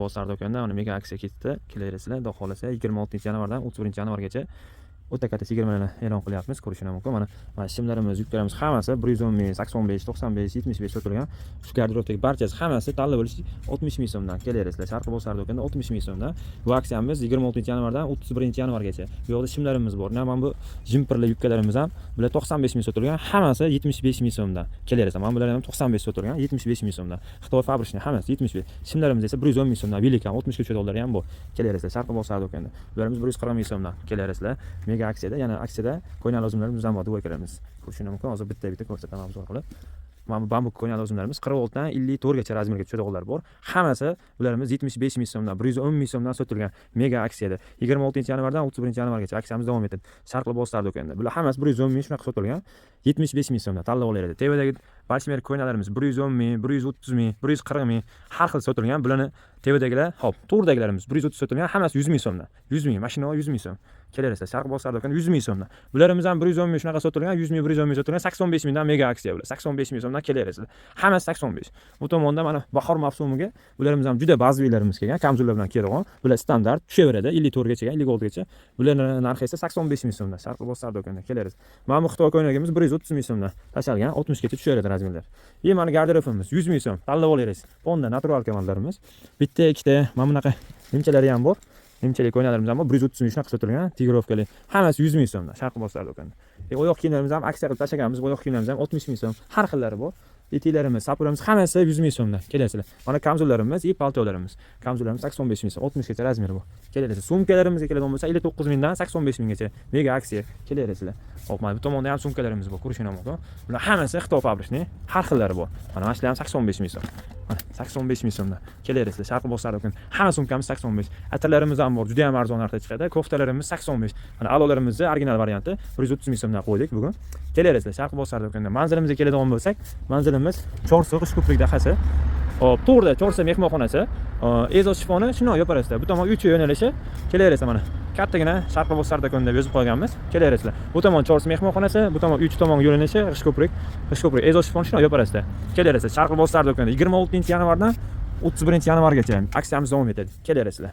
Bozor do'konda mana mega aksiya ketdi. Kelaverasizlar, xudo xohlasa 26-yanvardan 31-yanvargacha o'ta katta chegirmalarni e'lon qilyapmiz. Ko'rishinglar mumkin. Mana shimlarimiz, yubkalarimiz hammasi 110 ming, 85, 95, 75 sotilgan. Shu garderobdagi barchasi, hammasi tanlab olish 60 ming so'mdan. Kelaverasizlar. Sharqi bozor do'konda 60 ming so'mdan. Bu aksiyamiz 26-yanvardan 31-yanvargacha. Bu yoqda shimlarimiz bor. Mana bu jemperli yubkalarimiz ham, bular 95 ming sotilgan, hammasi 75 ming so'mdan. Kelaverasizlar. Mana bular ham 95 sotilgan, 75 ming so'mdan. Xitoy фабричный, hammasi 75. Shimlarimiz esa 110 ming so'mdan. Велик ham 60 ga dollar ham bor. Kelaverasizlar Sharqi bozor do'konda. Bularimiz 140 ming so'mdan. Kelaverasizlar. Mega aksiyada, yana aksiyada ko'ylak lozimlarimiz ham bor, двойка larimiz. Ko'rishinglar mumkin. Hozir bitta-bitta ko'rsataman обзор qilib. Mana bu bambuk ko'ylak lozimlarimiz 46 dan 54 gacha razmerga tushadiganlar bor. Hammasi bularimiz 75 ming so'mdan, 110 ming so'mdan sotilgan mega aksiyada. 26-yanvardan 31-yanvargacha aksiyamiz davom etadi. Sharqli bozor do'konida. Bular hammasi 110 ming shunaqa sotilgan. 75 ming so'mdan tanlab olaveradi. Tevadagi balshmer ko'ylaklarimiz 110 ming, 130 ming, 140 ming har xil sotilgan. Bularni tevadagilar, hop, to'g'ridagilarimiz 130 sotilgan, hammasi 100 ming so'mdan. 100 ming, mashina 100 ming so'm. Kelaverasizlar Sharq bozor do'konida 100 ming so'mdan. Bularimiz ham 110 ming shunaqa sotilgan, 100 ming, 110 ming sotilgan, 85 mingdan mega aksiya bular. 85 ming so'mdan kelaverasizlar. Hammasi 85. Bu tomonda mana bahor mavsumiga bularimiz ham juda базовый larimiz kelgan, kamzullar bilan keladigan. Bular standart tushaveradi 54 gacha, 56 gacha. Bularning narxi esa 85 ming so'mdan. Sharq bozor do'konida kelaverasiz. Mana bu Xitoy ko'ylagimiz 130 ming so'mdan tashalgan, 60 gacha tushaveradi razmerlar. И mana garderobimiz 100 ming so'm. Tanlab olaverasiz. Fonda natural kamallarimiz. Bitta, ikkita mana bunaqa nimchalari ham bor. Nimchalik ko'ylaklarimiz ham bor. 130 ming shunaqa sotilgan, тигровка li. Hammasi 100 ming so'mdan Sharq bozor do'konida. Oyoq kiyimlarimiz ham aksiya qilib tashlaganmiz. Oyoq kiyimlarimiz ham 60 ming so'm. Har xillari bor. Etiklarimiz, sapuramiz hammasi 100 ming so'mdan. Kelasizlar. Mana kamzullarimiz и paltolarimiz. Kamzullarimiz 85 ming so'm, 60 gacha razmeri bor. Kelaverasizlar. Sumkalarimizga keladigan bo'lsa, 59 mingdan 85 minggacha mega aksiya. Kelaverasizlar. Hop, mana bu tomonda ham sumkalarimiz bor, ko'rishinglar mumkin. Bular hammasi Xitoy фабричный, har xillari bor. Mana shular ham 85 ming so'm. Mana 85 ming so'mdan. Kelaverasizlar Sharqi bozor do'kon. Hamma sumkamiz 85. Atirlarimiz ham bor, juda ham arzon narxda chiqadi. Koftalarimiz 85. Mana alolarimizni original varianti 130 ming so'mdan qo'ydik bugun. Kelaverasizlar Sharqi bozor do'konda. Manzilimizga keladigan bo'lsak, manzilimiz Chorsu Qishko'prik dahasi. Hop, to'g'rida Chorsu mehmonxonasi, E'zoz shifoni shundoq yoparasizlar. Bu tomon 3 yo'nalishi. Kelaverasizlar mana. Kattagina Sharqi bozor do'kon deb yozib qo'yganmiz. Kelaverasizlar. Bu tomon Chorsu mehmonxonasi, bu tomon 3 tomon yo'nalishi Qishko'prik, Qishko'prik E'zoz shifoni shundoq yoparasizlar. Kelaverasizlar Sharqi bozor do'konida 26-yanvardan 31-yanvargacha aksiyamiz davom etadi. Kelaverasizlar.